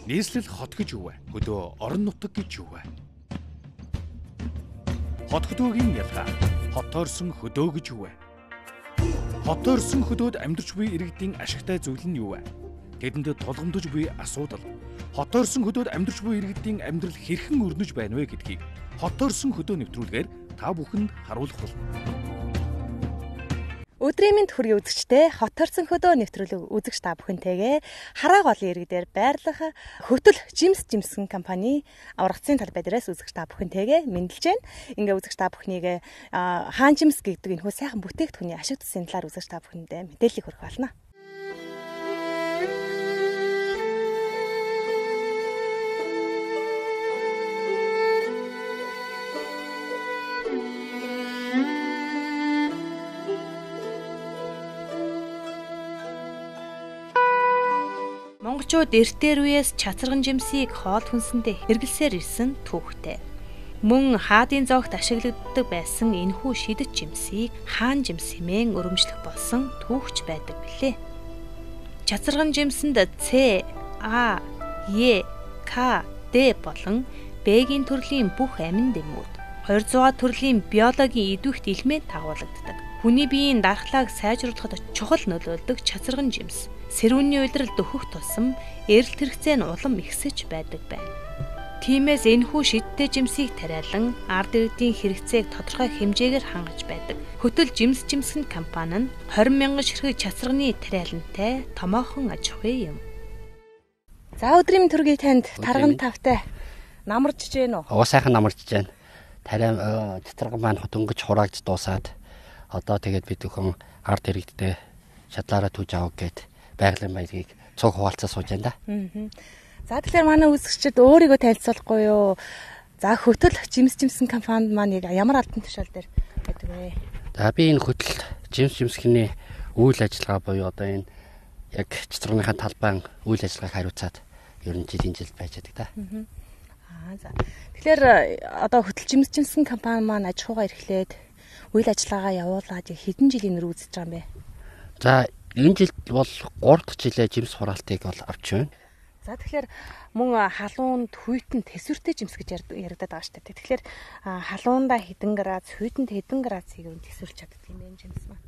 Нийслэл хот гэж юу вэ? Хөдөө орон нутаг гэж юу вэ? Хот хөдөөгийн ялгаа. Хот тойрсон хөдөө гэж юу вэ? Хот тойрсон хөдөөд амьдарч буй иргэдийн ашигтай зүйл нь юу вэ? Тэдэнд тулгамдж буй асуудал. Хот тойрсон хөдөөд амьдарч буй иргэдийн амьдрал хэрхэн өрнөж байна вэ гэдгийг хот тойрсон хөдөө нэвтрүүлгээр та бүхэнд харуулах болно. Өдрийн мэнд хүргэе үзэгчдээ, хот тойрсон хөдөө нэвтрүүлэг үзэгч та бүхэнтэйгээ Хараа голын иргэдээр байрлах Хөтөл Жимс Жимсэн компани аврагцын талбай дээрээс үзэгч та бүхэнтэйгээ мэндэлж байна. Ингээ үзэгч та бүхнийг хаан жимс гэдэг энэхүү сайхан бүтээгдэхүүний ашиг тусын талаар үзэгч та бүхэндээ мэдээллийг хүргэх болно. Монголчууд эртээр үеэс чацарган жимсийг хоол хүнсэндээ хэрэглэсээр ирсэн түүхтэй. Мөн хаадын зоогт ашиглагддаг байсан энэхүү шидэт жимсийг хаан жимс хэмээн өрөмжлөх болсон түүхч байдаг билээ. Чацарган жимсэнд С, А, Е, К, Д болон Б-гийн төрлийн бүх амин дэмүүд 200 төрлийн биологийн идэвхт элемент агуулдаг. Хүний биеийн дархлааг сайжруулахад чухал нөлөөлдөг чацарган жимс сэрүүний улирал дөхөх тусам эрэлт хэрэгцээ нь улам ихсэж байдаг байна. Тиймээс энэхүү шидтэй жимсийг тариалан ард иргэдийн хэрэгцээг тодорхой хэмжээгээр хангаж байдаг. Хөтөл Жимс Жимсэн компани нь 20 мянган ширхэг чацарганы тариалантай томоохон аж ахуй юм. За өдрийн төргий танд тарган тавтай намарч гэнэ үү? Оо сайхан намарч гэнэ. Тариа чацарган маань дөнгөж хураагдж дуусаад одоо тэгээд бид бүхэн ард иргэдтэй шадлаараа түүж авах гээд байгалийн баялагийг цуг хуваалцаа сууж байна да. За тэгэхээр манай үзэгчид өөрийгөө танилцуулахгүй юу? За Хөтөл Жимс Жимсэн компанид маань яг ямар албан тушаал дээр байдаг вэ? За би энэ Хөтөл Жимс Жимсгний үйл ажиллагаа буюу одоо энэ яг чацарганыхаа талбайн үйл ажиллагааг хариуцаад ер нь жилийн жил байж байдаг да. Аа за. Тэгэхээр одоо Хөтөл Жимс Жимсэн компани маань аж ахуйгаа эрхлээд үйл ажиллагаагаа явуулаад хэдэн жилийн нэр үзэж байгаа юм бэ? За энэ жилд бол 3 дахь жилээ жимс хураалтыг бол авч байна. За тэгэхээр мөн халуунд хүйтэн тэсвэртэй жимс гэж яригадаад байгаа шүү дээ. Тэгэхээр халуунда хэдэн градус, хүйтэнд хэдэн градусыг юу тэсвэрлж чаддаг юм бэ жимс маань?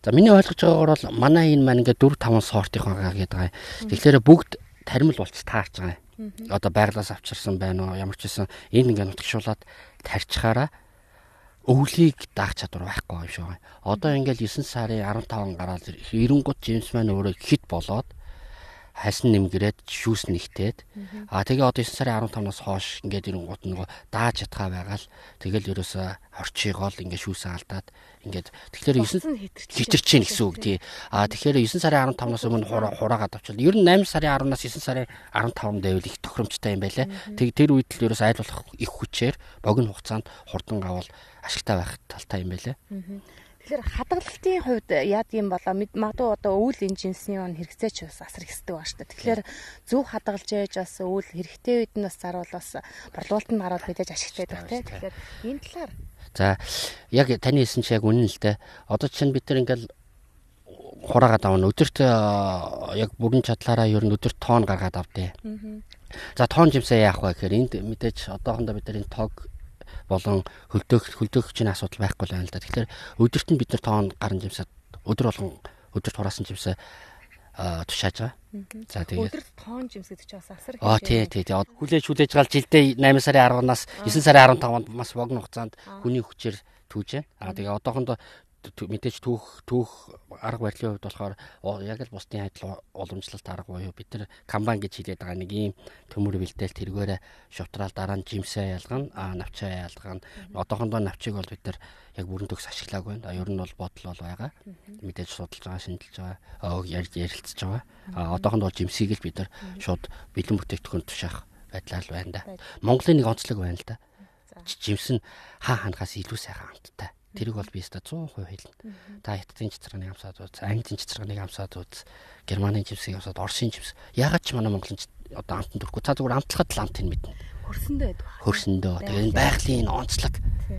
За миний ойлгож байгаагаар бол манай энэ маань ингээд 4 5 сортын байгаа гэдэг байгаа. Тэгэхээр бүгд таримл болч таарч байгаа юм. Одоо байглаас авчирсан байна уу? Ямар ч байсан энэ ингээд нутагшуулад тарьчихаараа өвлийг даах чадвар байхгүй юм шиг байна. Одоо ингээл 9 сарын 15 гараад эренгууд жимс маань өөрөө хит болоод хасан нэмгэрээд шүүс нэгтээд тэгээ одоо 9 сарын 15-наас хойш ингээд эренгууд нөгөө дааж чадхаа байгаа л тэгэл ерөөсөө орчигоол ингээд шүүсээ алдаад ингээд тэгэхээр 9 хитэрч чинь гэсэн үг тий. Тэгэхээр 9 сарын 15-наас өмнө хураагаад авчвал ер нь 8 сарын 10-наас 9 сарын 15-нд байвал их тохиромжтой юм байлаа. Тэг тэр үед л ерөөсөө аль болох их хүчээр богино хугацаанд хурдан авал ашигтай байх талтай юм байлаа. Тэгэхээр хадгалалтын хувьд яадаг юм болоо магадгүй одоо өвөл энэ жинсний он хэрэгцээ ч бас асар ихсдэг ба шүү дээ. Тэгэхээр зөв хадгалж ээж бас өвөл хэрэгтэй үед нь бас заруул бас борлуулалтанд гараад мэдээж ашигтай байх тийм. Тэгэхээр энэ талаар за яг таны хэлсэн чи яг үнэн л дээ. Одоо чинь бид нар ингээл хураагаад авна. Өдөрт яг бүрэн чадлаараа ер нь өдөрт тоон гаргаад авдээ. За тоон жимсээ яах вэ гэхээр энд мэдээж одоохондоо бид нар энэ тог болон хөлдөөх чинь асуудал байхгүй л байна л да. Тэгэхээр өдөрт нь бид нар тоон гарan жимсээ өдөр болгон өдөрт хураасан жимсээ тушааж байгаа. За тэгээд өдөрт тоон жимс гэдэг чинь бас асар их. Тий. Хүлээж гал жилдээ 8 сарын 10-наас 9 сарын 15-нд маш богино хугацаанд хүний хүчээр түүж байна. Тэгээ одоохондоо мэдээж түүх арга барилын хувьд болохоор яг л бусдын адил уламжлалт арга буюу бид нар камбан гэж хэлээд байгаа нэг ийм төмөр бэлдээл тэргээрээ шувтраал дараа нь жимсээ ялгана, навчаа ялгана. Одоохондоо навчийг бол бид нар яг бүрэн төгс ашиглаагүй байна. Ер нь бол бодол бол байгаа. Мэдээж судалж байгаа, шинжилж байгаа, ярилцж байгаа. Одоохондоо жимсийг л бид нар шууд бэлэн бүтээгдэхүүн тушаах байдлаар л байна да. Монголын нэг онцлог байна л да. Жимс нь хаа ханахаас илүү сайхан амттай. Тэрийг бол би өстө 100% хэлнэ. Та хятадын чацарганыг амсаад үз, Английн чацарганыг амсаад үз, Германы жимсийг амсаад, Оросын жимс. Яагаад ч манай Монголын одоо амтнд төрөхгүй. Та зүгээр амтлахад л амтыг мэднэ. Хөрсөндөө байдаг. Хөрсөндөө. Тэгээ энэ байгалийн онцлог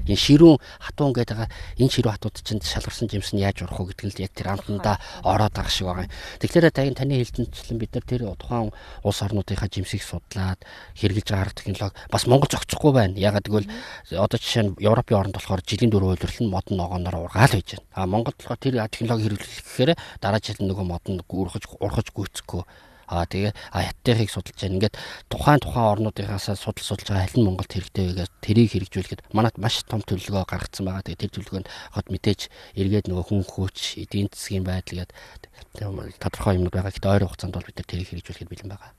энэ ширүүн хатуун гэдэг байгаа энэ ширүүн хатууд чинь шалгарсан жимс нь яаж урах уу гэдэг нь яг тэр амтандаа ороод байгаа шиг байгаа юм. Тэгэхээр таны хэлтэнчлэн бид нар тэр тухайн улс орнуудынхаа жимсийг судлаад хэрэгжилж байгаа арга технологи бас Монгол зохицохгүй байна. Ягаад гэвэл одоо жишээ нь Европын оронд болохоор жилийн 4 улирал нь мод нь ногооноор ургаал байж байна. А Монголд болохоор тэр технологи хэрэглэх гэхээр дараа жил нөгөө мод нь урхаж гүйцэхгүй. Тэгээ хятадынхыг судалж байна. Ингээд тухайн орнуудынхаасаа судалж байгаа аль нь Монголд хэрэгтэй вэ гэж тэрийг хэрэгжүүлэхэд манайд маш том төлөвлөгөө гаргацсан байгаа. Тэгээ тэр төлөвлөгөөнд хот мэдээж эргээд нөгөө хүн хүч, эдийн засгийн байдал гэдэг тодорхой юмнууд байгаа. Гэхдээ ойрын хугацаанд бол бид нар тэрийг хэрэгжүүлэхэд бэлэн байгаа.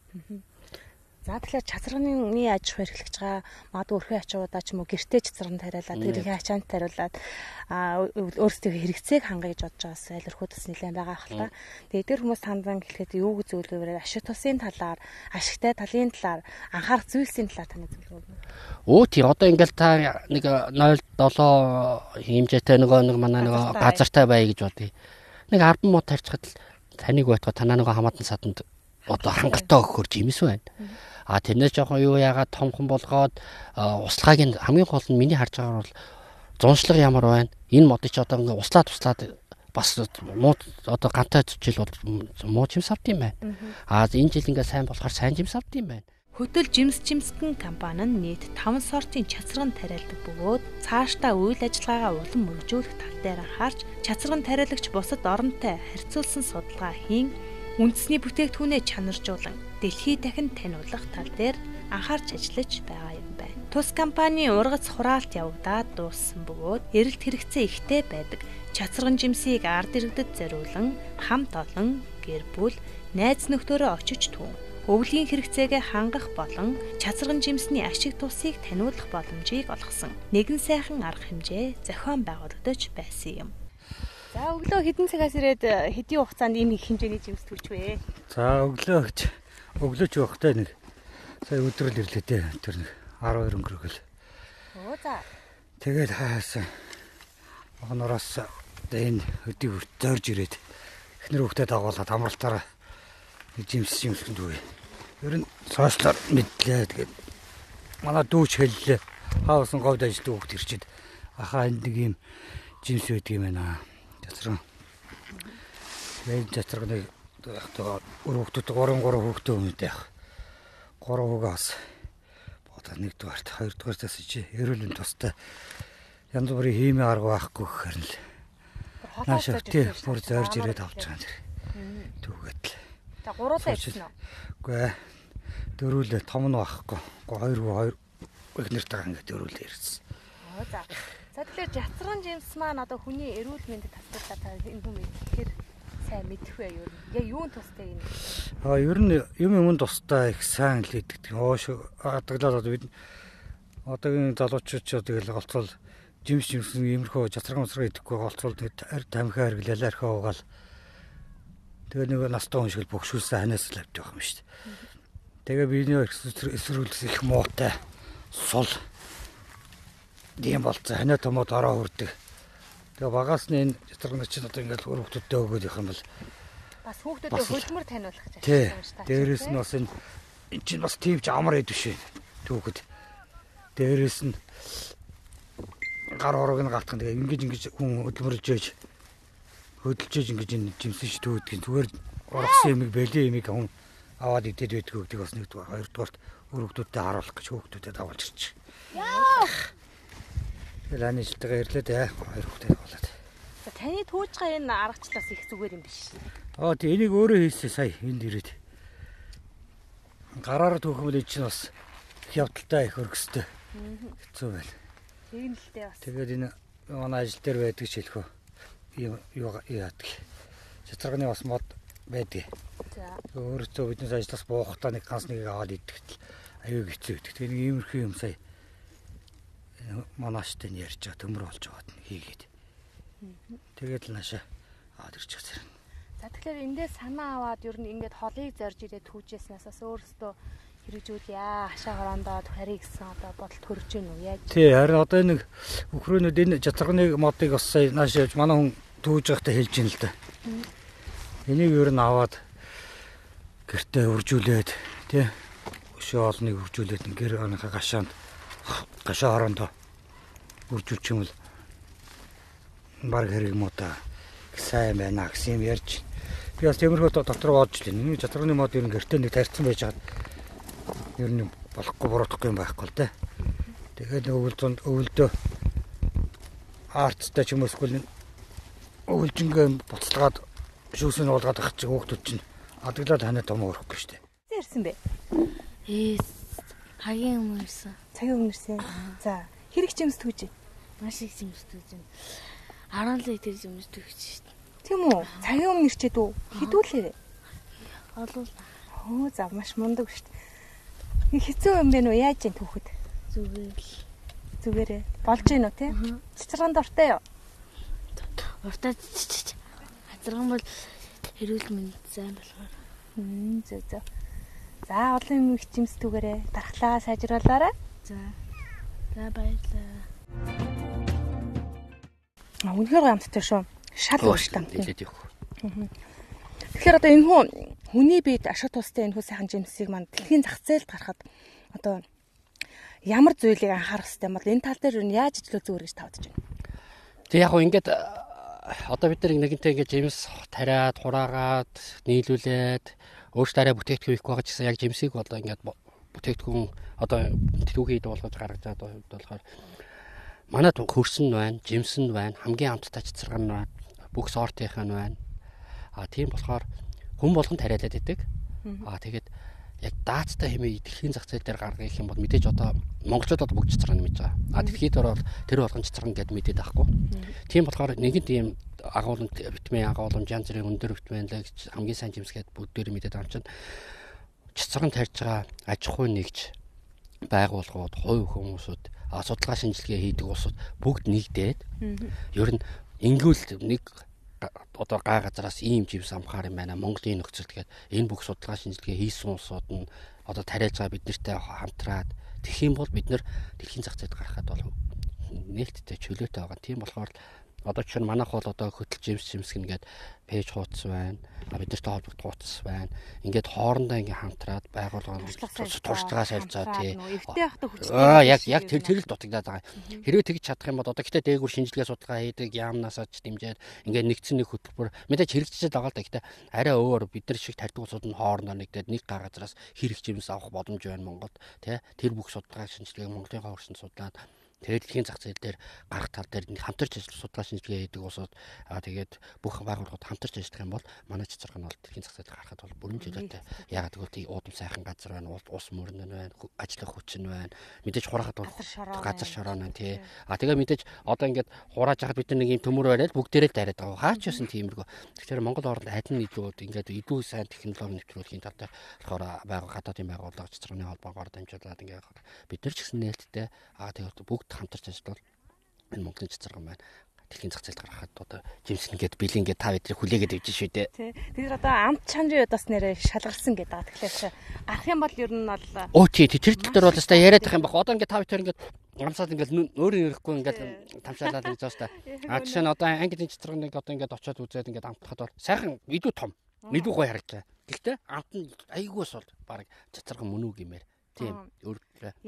За тэгэхээр чацрагны аж ахуй эрхлэж байгаа магадгүй өрхөө ачуудаа ч юм уу гэртээ чацраган тариалаад тэрийнхээ ачаанд тариулаад өөрсдийнхөө хэрэгцээг хангая гэж бодож байгаас аль өрхөө тус нэлээд байгаа хэл та. Тэгээд эдгээр хүмүүс хандан хэлэхэд юу гэж зөвлөвөр ашиг тусын талаар, ашигтай талын талаар, анхаарах зүйлсийн талаар таны зөвлөгөө өгнө. Өө тий одоо ингээл та нэг 0.7 хэмжээтэй нөгөө нэг манай нөгөө газартай бай гэж бодъё. Нэг 10 мод тарьчихад таныг байтгаа танаа нөгөө хамаатан саданд одоо хангалттай өгөхөр жимс байна. А тэрнээс жоохон юу яагаад томхон болгоод услахаг нь хамгийн гол нь миний харж байгаагаар бол зуншлага ямар байна. Энэ модыг чи одоо ингээ услаад бас муу одоо гантай жил бол муу жимс авд юм байна. А энэ жил ингээ сайн болохоор сайн жимс авд юм байна. Хөтөл жимс жимсгэн компани нь нийт 5 сортын чацраган тариалдаг бөгөөд цаашдаа үйл ажиллагаагаа улам мөржүүлэх тал дээр анхаарч чацраган тариалагч бусад оронтой харьцуулсан судалгаа хийн үндэсний бүтээгдэхүүнээ чанаржуулан дэлхий дахин таниулах тал дээр анхаарч ажиллаж байгаа юм байна. Тус компанийн ургац хураалт явагдаад дууссан бөгөөд эрэлт хэрэгцээ ихтэй байдаг. Чацраган жимсийг ард иргэдэд зориулан хамт олон гэр бүл, найз нөхдөөрөө очиж түүн өвлийн хэрэгцээгээ хангах болон чацраган жимсний ашиг тусыг таниулах боломжийг олгосон. Нэгэн сайхан арга хэмжээ зохион байгуулагдаж байсан юм. За өглөө хэдэн цагаас ирээд хэдийн хугацаанд ийм их хэмжээний жимс түүч вэ? За өглөө ч явахтай нэг сая өдрөл ирлээ те. Тэр нэг 12 өнгөрөөл. Оо за. Тэгээд хаасан. Оноороос энэ өдийг хүрт зорж ирээд эхнэр хүүхдэд дагуулад амралтаараа нэг жимс жимсгэнд үе. Ер нь сошиалар мэдлээ. Тэгээд манай дүүч хэллээ. Хаасан говьд ажилладаг хүүхд ирчээд ахаа энд нэг ийм жимс байдаг юм байна. Чацраган. Тэгээд чацраганыг өөр хүүхдүүд 3 хүүхдээ өмнөд яах. 3 хүүгээс бодоо нэгдүгээрт, хоёрдугаартаас чи эрүүл мэнд тустай янз бүрийн хиймийн арга байхгүй гэхээр л наашаа тий бүр зорж ирээд авч байгаа юм. Түүгээд л. За гуруулаа ирсэн үү? Үгүй ээ. Дөрүүлээ том нь байхгүй. Хоёр хүү хоёр эхнэртэйгээ ингээд дөрүүлээ ирсэн. Оо за. За тэгэхээр чацраган жимс маань одоо хүний эрүүл мэндэд тасгалаа та энэ хүн ихээр сайн мэдэх вэ юу? Яг юун тустай юм? Аа ер нь юм юм тустай их сайн л иддэг. Хоош адаглаад одоо бид одоогийн залуучууд ч тэгэл голцол жимс жимсэн иймэрхүү чацраган мацраг идэхгүй голцол тамхи хэрэглээл архиа уугаал тэгээ нэг настай хүн шиг л бөгшүүлсэн ханаас л авдаг юм шүү дээ. Тэгээ биений эсрүүлс их муутай сул тийм болцсон ханиа томоод ороо хүрдэг. Тэгээ багаас нь энэ чацраган чинь одоо ингээл өөр хүүхдүүдтэй өгөөд явах юм бол бас хүүхдүүдэд хөдөлмөр таниулах гэж ажилласан юм шүү дээ. Дээрээс нь бас энэ чинь бас тийм ч амар эд биш түүхэд. Дээрээс нь гар хорог нь галтхан тэгээ ингэж хүн хөдөлмөрлж ээж хөдөлж ээж ингэж энэ жимсэн ш төөдгийг зүгээр ургасан юмыг бэлэн юмыг хүн аваад идээд байдгүй гэдэг бас нэгдүгээр, хоёрдугаарт өөр хүүхдүүдэд харуулах гэж хүүхдүүдэд дагуулж ирчих. Тэгэл аны жилтэйгээ ирлээ дээ. Хоёр хүүхдээ дагуулад. За таны түүж байгаа энэ аргачлаас их зүгээр юм биш. Аа тий энийг өөрөө хийсэн сая энд ирээд. Гараараа түүх юм л чинь бас их явдалтай их өргөстэй. Хэцүү байна. Тэгнэлтэй бас. Тэгээд энэ манай ажил дээр байдаг ч хэлэхөө юм юу яадаг. Чацрагны бас мод байдаг. За. Өөрөөсөө биднээс ажлаас буухтаа нэг ганц нэгийг аваад идэхэд аюу хэцүү байдаг. Тэгээд нэг иймэрхүү юм сая манааштай нь ярьж байгаа төмөр болж байгаад нь хийгээд. Тэгээд л наашаа аваад ирчих зэрэг. За тэгэхээр эндээс санаа аваад ер нь ингээд холыг зорж ирээд түүжээснээс бас өөрөөсөө хэрэгжүүлье. Хашаа хорондоо харийг гэсэн одоо бодол төрж гин үү яаж? Тий, харин одоо нэг өхрөөнүүд энэ чацрагны модыг бас сая наашаа явж манай хүн түүж байхдаа хэлж ин л да. Энийг ер нь аваад гэртээ үржүүлээд тий Өшөө олныг үржүүлээд гэр орныхаа гашаанд гашаа хороондоо үржүүлчих юм бол баг хэрэг муута сайн байна гэсэн юм ярьж. Би бас тиймэрхүү дотор бодж лээ. Миний чацрагны мод ер нь гэртээ нэг тарьсан байж хаад ер нь болохгүй буруутахгүй юм байхгүй л дээ. Тэгээд өвөл өвөлдөө арттай ч юм уу эсвэл өвөлжингээ буцалгаад шүүсэн уулгаад ах чи хөөхтүүд чинь адаглаад ханаа том өрөхгүй штэ. Ирсэн бэ? Цагийн өмнө ирсэн. Цагийн өмнө ирсэн. За, хэрэг жимс түүж? Маш их жимс түүж. 10 литр жимс түүж штэ. Тийм үү? Цагийн өмнө ирчээд үү? Хідүүлээ. Олвол. Оо, за маш мундаг штэ. Хэцүү юм бэ нү? Яаж юм түүхэд? Зүгээр л. Зүгээрээ. Болж гин үү те? Цэцэргэн дуртай юу? Уртаа хазарган бол эрүүл мэнд сайн болохоор. Зөв зөв. За олон юм их жимс түгээрээ дархлаа сайжруулаарай. За. За баярлалаа. Үнэхээр гоё амттай шүү. Шал ууштай. Нэлээд явах. Тэгэхээр одоо энэ хүн хүний биед ашиг тустай энэ хүү сайхан жимсийг маань дэлхийн зах зээлд гарахад одоо ямар зүйлийг анхаарах хэрэгтэй юм бол энэ тал дээр юу яаж ажиллах зүгээр гэж тавдж байна. Тэг яг хөө ингээд одоо бид нар нэгэнтээ ингээд жимс тариад, хураагаад, нийлүүлээд өөртөө арай бүтээгдэхүүн хийхгүй байгаа ч гэсэн яг жимсийг одоо ингээд бүтээгдэхүүн одоо түүхий ид болгож гаргаж байгаа хувьд болохоор манад хөрсөн байна, жимсэн байна, хамгийн амттай цэцэргэн байна, бүх сортынх нь байна. А тийм болохоор хүн болгон тариалаад идэг. А тэгээд яг даацтай хэмээ дэлхийн зах зээл дээр гаргах юм бол мэдээж одоо монголчууд одоо бүгд цэцэргэн мэдж байгаа. А дэлхийд бол тэр болгон цэцэргэн гэд мэдээд байхгүй. Тийм болохоор нэгэнт ийм агуулмж витамин, агуулмж янз бүрийн өндөр витамин л гэж хамгийн сайн жимс гэд бүгдээр мэдээд байгаа юм чинь цэцэргэн тарьж байгаа аж ахуй нэгж байгууллагууд, хувь хүмүүсүүд, судалгаа шинжилгээ хийдэг улсууд бүгд нэгдээд ер нь ингүүл нэг одоо гай газараас ийм жимс амхаар юм байна. Монголын нөхцөлд гээд энэ бүх судалгаа шинжилгээ хийсэн улсууд нь одоо тариалж байгаа бид нартай хамтраад тэгэх юм бол бид нар дэлхийн зах зээлд гарахад бол нээлттэй чөлөөтэй байгаа. Тийм болохоор одоо жишээ нь манайх бол одоо хөтөл жимс жимсгэн гээд пэйж хуудас байна. Бид нартай холбогдох хуудас байна. Ингээд хоорондоо ингээд хамтраад байгууллага туршлага солилцоо тий. Яг яг тэр л дутагдаад байгаа. Хэрвээ тэгж чадах юм бол одоо гэтээ дээгүүр шинжилгээ судалгаа хийдэг, яамнаасаа ч дэмжиад ингээд нэгдсэн нэг хөтөлбөр мэдээж хэрэгжиж байгаа л да. Гэтээ арай өөр бид нар шиг тарьдаг улсууд нь хоорондоо нэгдээд нэг гар газраас хэрэг жимс авах боломж байна Монголд тий. Тэр бүх судалгаа шинжилгээг Монголын хөрсөнд судлаад тэгээд дэлхийн зах зээл дээр гарах тал дээр хамтарч ажиллах судалгаа шинжилгээ хийдэг улсууд тэгээд бүх байгууллагууд хамтарч ажиллах юм бол манай цэцэрэг нь бол дэлхийн зах зээлд гарахад бол бүрэн чөлөөтэй. Яагаад гэвэл тий уудам сайхан газар байна, ус мөрөн нь байна, ажиллах хүч нь байна. Мэдээж хураахад бол газар шороо нь тий. А тэгээ мэдээж одоо ингээд хурааж хахад бид нэг юм төмөр бариад бүгдээрээ л дариад байгаа. Хаач юусэн тиймэрхүү. Тэгэхээр Монгол оронд аль нь илүү ингээд илүү сайн технологи нэвтрүүлэхийн тал дээр болохоор байгуул гадаадын байгууллага цэцэргийн холбоогоор дамжуулаад ингээд бид нар ч гэсэн нээлттэй. А тэгээд бүгд хамтарч ажиллавал энэ Монголын цэцэргэн байна. Дэлхийн зах зээлд гаргахад одоо жимсэн гээд бэлэн гээд та бидний хүлээгээд явж шүү дээ. Тий. Тэгэхээр одоо амт чанарын хувьд бас нэрээ шалгарсан гэдэг байгаа. Тэгэхээр гарах юм бол ер нь бол Оо тий тэр тал дээр бол өстой яриад их юм баг. Одоо ингээд та бид ингээд амсаад ингээд өөрөө ирэхгүй ингээд тамшаалаад гэж байгаа шүү дээ. А жишээ нь одоо английн цэцэргнийг одоо ингээд очиод үзээд ингээд амтлахад бол сайхан илүү том, илүү гоё харагдаж байгаа. Гэхдээ амт нь айгүй сул баг цэцэргэн мөн үү гэмээр. Тийм өөр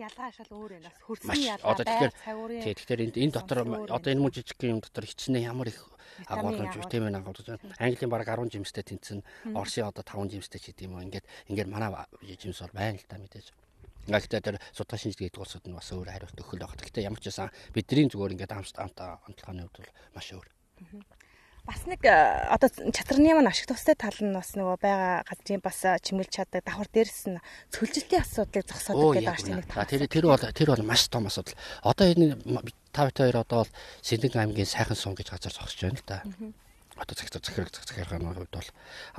ялгаа шал өөр юм бас хөрсөн ялгаа одоо тэгэхээр тий тэгэхээр энэ дотор одоо энэ мөн жижиг юм дотор хичнээн ямар их агуулмж витамин агуулж Английн бараг 10 жимстэй тэнцэн Оросын одоо 5 жимстэй ч гэдэм юм ингээд ингээд манай жимс бол байна л та мэдээж. Гэхдээ тэр судалгаа шинжилгээ хийдэг улсууд нь бас өөр хариулт өгөх л байх. Гэхдээ ямар ч байсан бидний зүгээр ингээд амт амтлагын хувьд бол маш өөр. Бас нэг одоо чатарны маань ашиг тустай тал нь бас нөгөө байгаа газрын бас чимэглэж чаддаг давхар дээрс нь цөлжилтийн асуудлыг зогсоодог гэдэг ааш нэг тал. Тэр бол маш том асуудал. Одоо энэ та бид хоёр одоо бол Сэндэг аймгийн сайхан сум гэж газар зогсож байна л да. Одоо захиргааны хувьд бол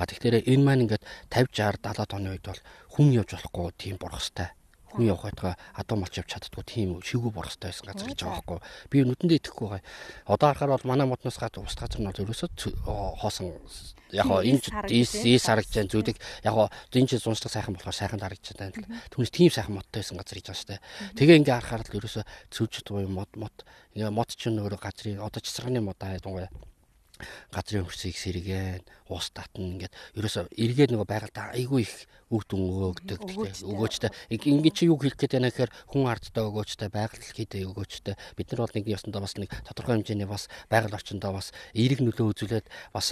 тэгэхээр энэ маань ингээд 50 60 70 оны үед бол хүн явж болохгүй тийм борхостой. Хүн явах байтугай адуу малч явж чаддгүй тийм шигүү борхостой байсан газар гэж байгаа байхгүй. Би нүдэндээ итгэхгүй байгаа. Одоо харахаар бол манай модноос гадна бусд газар нь бол ерөөсөө хоосон яг гоо энэ ийс харагдаж байна зүйлийг яг гоо энэ чинь зуншлаг сайхан болохоор сайхан харагдаж байна. Түүнээс тийм сайхан модтой байсан газар гэж байгаа шүү дээ. Тэгээ ингээ харахаар л ерөөсөө цөвжит буюу мод мод ингээ мод чинь өөрөө газрын одоо цэцэргийн мод аа ялангуяа Газрын хөрсийг сэргээн, ус татна ингээд ерөөсө эргээд нөгөө байгальд айгүй их үр дүн өгдөг өгөөжтэй. Ингээд чи юу хэлэх гээд байна гэхээр хүн ардтай өгөөжтэй, байгаль дэлхийдээ өгөөжтэй. Бид нар бол нэг ёсондоо бас нэг тодорхой хэмжээний бас байгаль орчиндөө бас эерэг нөлөө үзүүлээд бас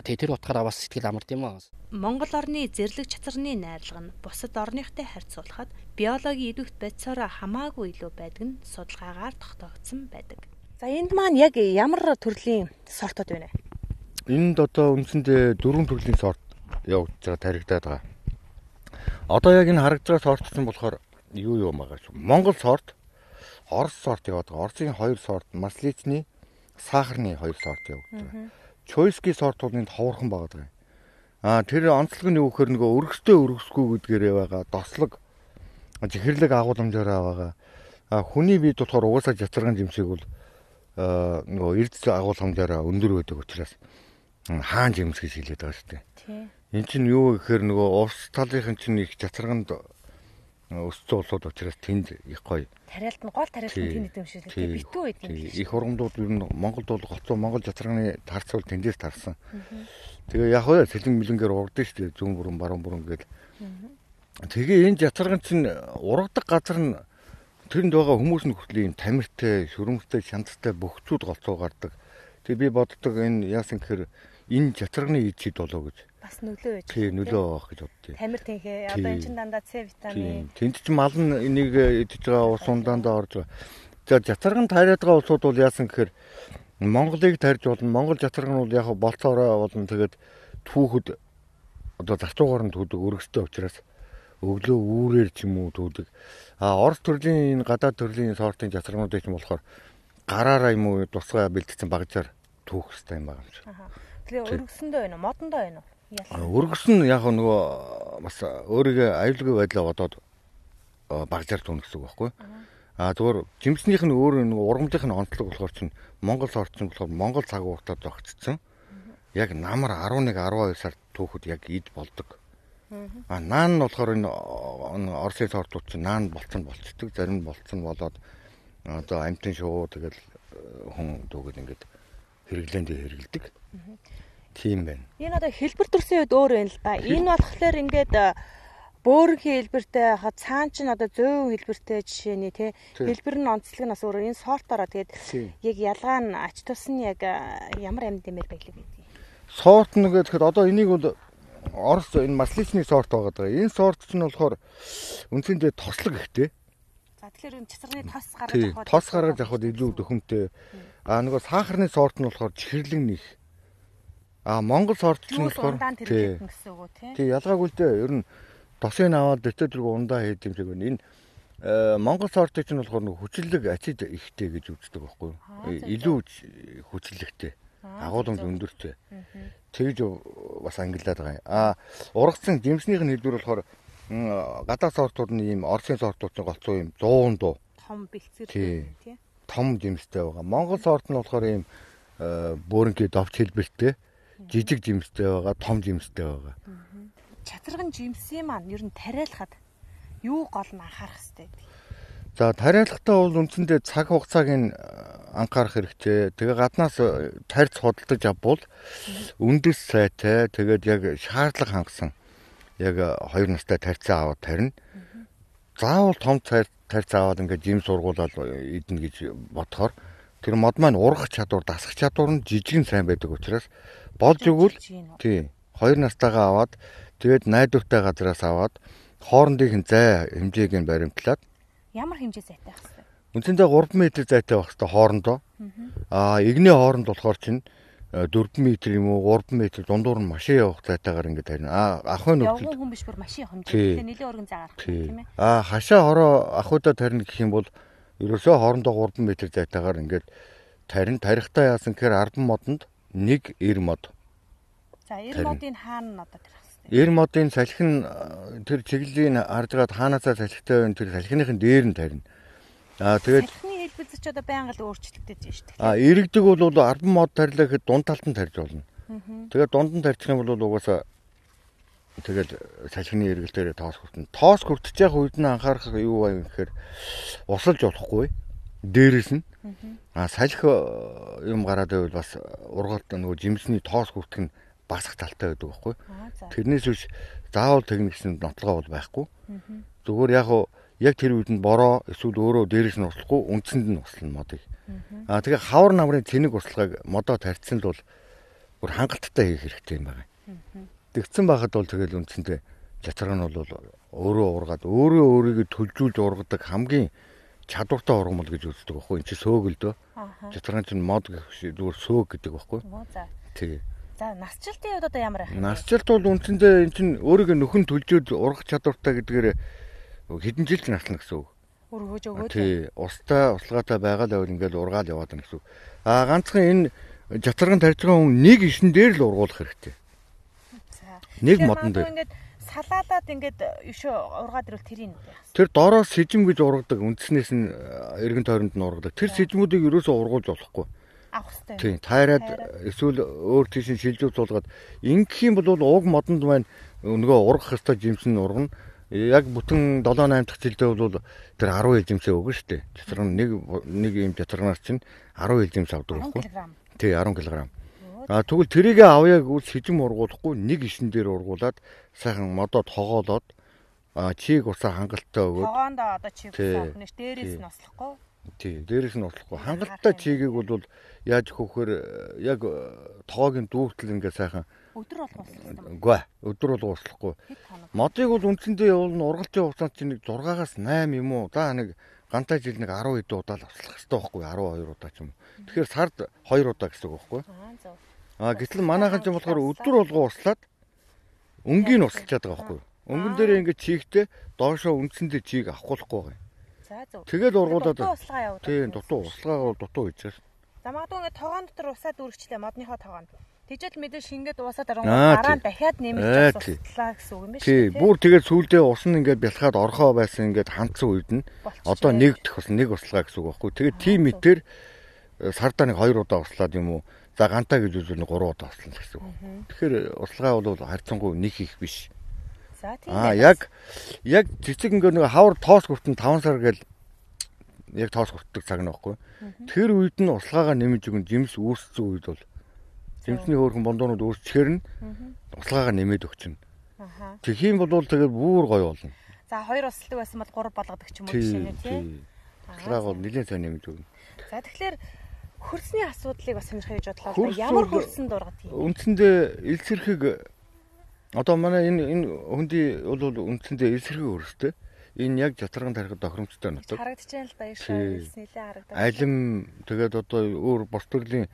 тэр утгаараа бас сэтгэл амард юм аа. Монгол орны зэрлэг чацарны найрлага нь бусад орныхтай харьцуулахад биологийн идэвхт бодисоороо хамаагүй илүү байдаг нь судалгаагаар тогтоогдсон байдаг. За энд маань яг ямар төрлийн сортууд байна вэ? Энд одоо үндсэндээ 4 төрлийн сорт явагдаж байгаа, таригдаад байгаа. Одоо яг энэ харагдж байгаа сорт чинь болохоор юу юм байгаа шүү. Монгол сорт, Орос сорт яваад байгаа. Оросын 2 сорт, масличны, сахарны 2 сорт явагдаж байгаа. Чойский сорт бол энд ховорхон байгаа даа. Аа тэр онцлог нь юу гэхээр нөгөө өргөстэй өргөсгүй гэдгээрээ байгаа. Дослог, чихэрлэг агуулмжаараа байгаа. А хүний биед болохоор угаасаа жацарган жимсийг бол нөгөө эрдэс агуулгамжаараа өндөр байдаг учраас хаан жимс гэж хэлээд байгаа шүү дээ. Энд чинь юу гэхээр нөгөө улс талынхан чинь их жацарганд өссөн улсууд учраас тэнд их гоё. Тариалт нь гол тариалт нь тэнд идэм шиг л дээ. Битүү байдаг юм шиг. Их ургамлууд ер нь Монголд бол гоцоо Монгол жацарганы тарцвал тэндээс тарсан. Тэгээ яг хөө сэлэн мэлэнгээр ургадаг шүү дээ. Зүүн бүрэн баруун бүрэн гээд. Тэгээ энэ жацарган чинь ургадаг газар нь тэрэнд байгаа хүмүүс нь хүртэл ийм тамиртай, шүрмэгтэй, шанттай бөхцүүд голцоо гардаг. Тэгээ би боддог энэ яасан гэхээр энэ жацарганы ид чид болоо гэж. Бас нөлөө байж. Тий, нөлөө авах гэж боддیں۔ Тамир тэнхээ. Одоо эн чинь дандаа С витамин. Тэнд чинь мал нь энийг идэж байгаа ус ундаандаа орж байгаа. За жацарган тариад байгаа улсууд бол яасан гэхээр Монголыг тарьж болно. Монгол жацарган бол яг болцоороо болно. Тэгээд түүхэд одоо зарцуугаар нь түүдэг өргөстэй учраас өглөө үүрээр ч юм уу түүдэг. А Орос төрлийн энэ гадаад төрлийн сортын жацаргануудыг ч юм болохоор гараараа юм уу тусгай бэлтгэсэн багжаар түүх хэрэгтэй юм байгаа юм шиг. Тэгээ өргөсөндөө байна уу? Модондоо байна уу? Өргөсөн яг нөгөө бас өөрийгөө аюулгүй байдлаа бодоод багжаар түүнэ гэсэн үг байхгүй. А зүгээр жимснийх нь өөр нөгөө ургамлынх нь онцлог болохоор чинь Монгол сорт чинь болохоор Монгол цаг ууртаа зогцсон. Яг намар 11 12 сар түүхэд яг ид болдог. А наан нь болохоор энэ Оросын сортууд чинь наан болцсон болцдог, зарим нь болцсон болоод одоо амтын шувуу тэгэл хүн дүүгээд ингээд хэрэглээндээ хэрэгэлдэг. Тийм байна. Энэ одоо хэлбэр төрсөн үед өөр байна л да. Энэ болохоор ингээд бөөрөнхий хэлбэртэй хаа цаан чинь одоо зөөн хэлбэртэй жишээний тий хэлбэр нь онцлог нь бас өөр. Энэ сортоороо тэгээд яг ялгаа нь ач тус нь яг ямар амьд дэмэр байлиг гэдэг. Сорт нь гэхэд одоо энийг бол Орос энэ масличны сорт байгаа даа. Энэ сорт чинь болохоор үндсэндээ тослог ихтэй. За тэгэхээр энэ чацарны тос гаргаж авах тос гаргаж авахд илүү дөхөмтэй. А нөгөө сахарны сорт нь болохоор чихэрлэг нэх. А Монгол сорт чинь болохоор тий гэсэн үг үү тий. Тий ялгаагүй л дээ. Ер нь тосыг аваад дэвтэр тэрэг ундаа хийд юм шиг байна. Энэ Монгол сортыг чинь болохоор нөгөө хүчлэг ачид ихтэй гэж үздэг байхгүй юу? Илүү хүчлэгтэй. Агуулмж өндөртэй. Тэгж бас ангиллаад байгаа юм. А ургацсан жимснийх нь хэлбэр болохоор гадаад сортууд нь ийм Оросын сортууд нь голцоо ийм 100 дуу. Том бэлцэртэй тий. Том жимстэй байгаа. Монгол сорт нь болохоор ийм бөөрөнхий довч хэлбэртэй жижиг жимстэй байгаа, том жимстэй байгаа. Чацарган жимсийн маань ер нь тариалахад юу гол нь анхаарах хэрэгтэй гэдэг. За тариалахдаа бол үндсэндээ цаг хугацааг нь анхаарах хэрэгтэй. Тэгээ гаднаас тарьц худалдаж авбал үндэс сайтай тэгээд яг шаардлага хангасан яг 2 настай тарьцаа аваад тарина. Заавал том тарьц аваад ингээд жим сургуулаад идэнэ гэж бодохоор тэр мод маань ургах чадвар, дасах чадвар нь жижигэн сайн байдаг учраас болж өгвөл тий 2 настайгаа аваад тэгээд найдвартай газраас аваад хоорондын нь зай хэмжээг нь баримтлаад ямар хэмжээ зайтай байх вэ? Үндсэндээ 3 м зайтай байх хэрэгтэй хоорондоо. Аа игний хооронд болохоор чинь 4 м юм уу 3 м дундуур нь машин явах зайтаагаар ингээд тарина. Аа ахуйн нөхцөл явган хүн биш бүр машин явах хэмжээ. Тэгээ нэлээд өргөн зай гарах тийм ээ. Аа хашаа хороо ахуйдаа тарина гэх юм бол ерөөсөө хоорондоо 3 м зайтаагаар ингээд тарина. Тарихтаа яасан гэхээр 10 модонд 1 90 мод. За 90 модын хаана нь одоо тарих хэвээр. 90 модын салхин тэр чиглэлийн харж байгаад хаанаасаа салхитай байна тэр салхиныхын дээр нь тарина. Аа тэгээд салхины хэлбэлзэж одоо байнга л өөрчлөгдөж байна шүү дээ. Аа иргэдэг бол 10 мод тарилаа гэхэд дунд талд нь тарьж болно. Тэгээд дунд нь тарьчих юм бол угаасаа тэгэл салхины эргэлтээрээ тоос хүртэн. Тоос хүртэж явах үед нь анхаарах юу вэ гэхээр усалж болохгүй. Дээрээс нь. Аа салхи юм гараад байвал бас ургалт нөгөө жимсний тоос хүртэх нь багасах талтай байдаг байхгүй. Тэрнээс биш заавал тэгнэ гэсэн нотлогоо бол байхгүй. Зүгээр яг яг тэр үед нь бороо эсвэл өөрөө дээрээс нь услахгүй үндсэнд нь услана модыг. Аа тэгээ хавар намрын цэник услахыг модоо тарьсан л бол бүр хангалттай хийх хэрэгтэй юм байна. Тэгсэн байхад бол тэгэл үндсэндээ чацраг нь бол өөрөө ургаад өөрөө өөрийгөө төлжүүлж ургадаг хамгийн чадвартай ургамал гэж үздэг байхгүй. Энд чи сөөг л дөө. Чацраг чинь мод гэх зүгээр сөөг гэдэг байхгүй. Тий. За насжилтын хувьд одоо ямар байх вэ? Насжилт бол үндсэндээ эн чинь өөрийгөө нөхөн төлжөөд ургах чадвартай гэдгээр хэдэн жил ч наслна гэсэн үг. Өргөж өгөөд. Тий. Устай, услгаатай байгаа л байвал ингээл ургаал яваад байна гэсэн үг. Аа ганцхан энэ чацраган тарьж байгаа хүн нэг ишин дээр л ургуулах хэрэгтэй. За. Нэг модон дээр. Ингээд салаалаад ингээд өшөө ургаад ирвэл тэрийг яах вэ? Тэр дороо сэжим гэж ургадаг, үндснээс нь эргэн тойронд нь ургадаг. Тэр сэжмүүдийг ерөөсөө ургуулж болохгүй. Авах хэрэгтэй. Тийм, тайраад эсвэл өөр тийш нь шилжүүл суулгаад ингэх юм бол уг модонд маань нөгөө ургах ёстой жимс нь ургана. Яг бүтэн 7 8 дахь жилдээ бол тэр 10 хил жимсээ өгнө шүү дээ. Чацраг нэг юм чацрагнаас чинь 10 хил жимс авдаг байхгүй. Тий, 10 кг. А тэгвэл тэрийг авъяаг үл сэжим ургуулахгүй нэг ишин дээр ургуулад сайхан модоо тогоолоод чиг усаа хангалттай өгөөд тогоондоо одоо чиг усаа өгнө ш дээрээс нь услахгүй. Тий, дээрээс нь услахгүй. Хангалттай чигийг бол яаж өгөх вөхөр яг тогоогийн дүүртэл ингээ сайхан өдөр болго услах юм. Үгүй, өдөр болго услахгүй. Модыг бол үндсэндээ явуулна ургалтын хугацаанд чинь нэг 6-аас 8 юм уу? За нэг гантай жил нэг 10 хэдэн удаа л услах хэрэгтэй байхгүй 12 удаа ч юм уу. Тэгэхээр сард 2 удаа гэсэн үг байхгүй. Аа гэтэл манайхан ч юм болохоор өдөр болго услаад өнгийг услчаад байгаа байхгүй. Өнгөн дээр ингээд чигтээ доошоо үндсэндээ чиг авахгүй байгаа юм. За зөв. Тэгэл ургуулад дутуу услгаа явуулаад. Тийм, дутуу услгаа бол дутуу хийж байгаа. За магадгүй ингээд тогоон дотор усаа дүүргчлээ модныхоо тогоонд. Тэжэл мэдээ шингээд уусаа дарангуй дараа нь дахиад нэмж услаа гэсэн үг юм биш үү? Тий, бүр тэгээд сүүлдээ ус нь ингээд бялхаад орхоо байсан ингээд хандсан үед нь одоо нэг дэх ус нэг услгаа гэсэн үг байхгүй. Тэгээд тийм мэтэр сардаа нэг 2 удаа услаад юм уу? За гантаа гэж үзвэл 3 удаа услана гэсэн үг. Тэгэхээр услгаа бол харьцангуй нэг их биш. За тийм. Аа яг цэцэг ингээд нэг хавар тоос хүртэн 5 сар гэл яг тоос хүртдэг цаг нь байхгүй. Тэр үед нь услгаагаа нэмж өгөн жимс үүссэн үед бол жимсний хөөрхөн бондоонууд үүсчихээр нь услгаагаа нэмээд өгчнө. Аха. Тэгэх юм бол тэгээд бүр гоё болно. За 2 усалдаг байсан бол 3 болгодог ч юм уу жишээ нь тий. Услгаа бол нэлээд сайн нэмж өгнө. За тэгэхээр хөрсний асуудлыг бас сонирхъя гэж бодлоо. Ямар хөрсөн дургадаг юм? Үндсэндээ элсэрхэг одоо манай энэ хөндий бол үндсэндээ элсэрхэг хөрстэй. Энэ яг чацраган тарихад тохиромжтой нутаг. Харагдаж байна л да ийшээ элс нэлээ харагдаж. Алим тэгээд одоо өөр бус төрлийн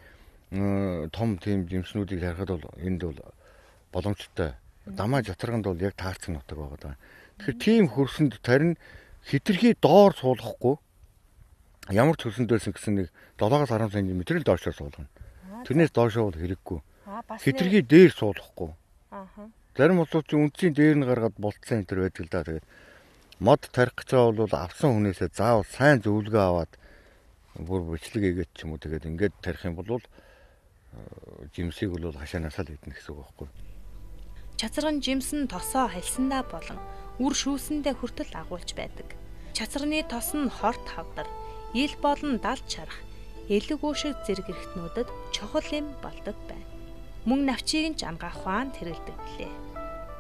том тийм жимснүүдийг харахад бол энд бол боломжтой. Дамаа чацраганд бол яг таарсан нутаг байгаа даа. Тэгэхээр тийм хөрсөнд тарин хитрхи доор суулгахгүй ямар ч хөрсөнд байсан гэсэн нэг 7-аас 10 см л доошоо суулгана. Тэрнээс доошоо бол хэрэггүй. Хитрхи дээр суулгахгүй. Зарим улсууд чинь үндсийн дээр нь гаргаад бултсан энэ төр байдаг л да. Тэгээд мод тарих гэж байгаа бол авсан хүнээсээ заавал сайн зөвлөгөө аваад бүр бичлэг хийгээд ч юм уу тэгээд ингээд тарих юм бол жимсийг бол хашаанаасаа л идэнэ гэсэн үг байхгүй. Чацраган жимс нь тосоо халсандаа болон үр шүүсэндээ хүртэл агуулж байдаг. Чацрагны тос нь хорт хавдар, ил болон далд шарах, элэг үүшиг зэрэг эрхтнүүдэд чухал юм болдог байна. Мөн навчийг нь ч ангаах ухаанд хэрэглэдэг билээ.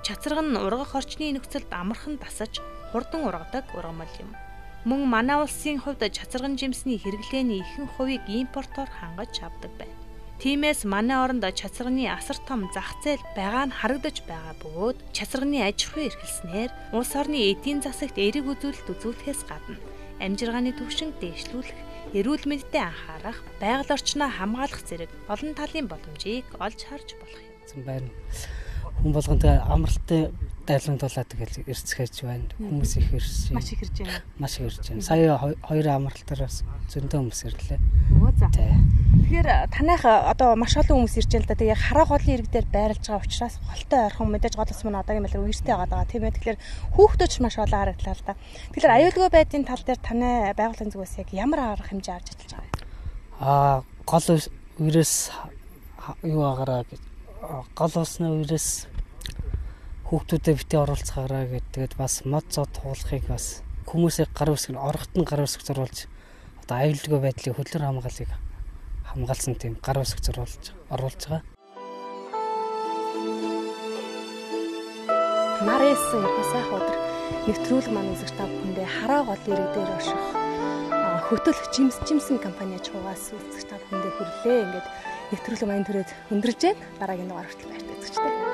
Чацраг нь ургах орчны нөхцөлд амархан дасаж хурдан ургадаг ургамал юм. Мөн манай улсын хувьд чацраган жимсний хэрэглээний ихэнх хувийг импортоор хангаж авдаг байна. Тиймээс манай оронд чацрагны асар том зах зээл байгаа нь харагдаж байгаа бөгөөд чацрагны аж ахуй эрхэлснээр улс орны эдийн засагт эерэг үзүүлэлт үзүүлэхээс гадна амжиргааны түвшинг дээшлүүлэх, эрүүл мэндэд анхаарах, байгаль орчноо хамгаалах зэрэг олон талын боломжийг олж харж болох юм байна. Хүн болгонтой амралтын дайлан тулаад тэгэл ирцгээж байна. Хүмүүс их ирж байна. Маш их ирж байна. Маш их ирж байна. Сая хоёр амралтаар бас зөндөө хүмүүс ирлээ. Өө за. Тэгэхээр танайх одоо маш олон хүмүүс ирж байна л да. Тэгээ хараа голын ирэг дээр байрлаж байгаа учраас голтой ойрхон мэдээж гол ус мөн одоогийн байдлаар үертэй байгаа тийм ээ. Тэгэхээр хүүхдүүд ч маш олон харагдлаа л да. Тэгэхээр аюулгүй байдлын тал дээр танай байгууллагын зүгээс яг ямар арга хэмжээ авч ажиллаж байгаа вэ? Аа гол үерээс юу агаараа гэж гол усны үерээс хүүхдүүдэд битгий оролцоогоорой гэдэг. Тэгээд бас мод зод туулахыг бас хүмүүсийг гар үсэг нь оргот нь гар үсэг зурулж одоо аюулгүй байдлыг хөлөр хамгааллыг хамгаалсан тийм гар үсэг зурулж оруулж байгаа. Нар ээсэн их сайхан өдөр нэвтрүүлэг маань үзэгч та бүхэндээ Хараа гол ирэг дээр орших хөтөл жимсэн компани аж ахуйгаас үзэгч та бүхэндээ хүрлээ. Ингээд нэвтрүүлэг маань түрээд өндөрлж байна. Дараагийн дугаар хүртэл баяртай үзэгчтэй.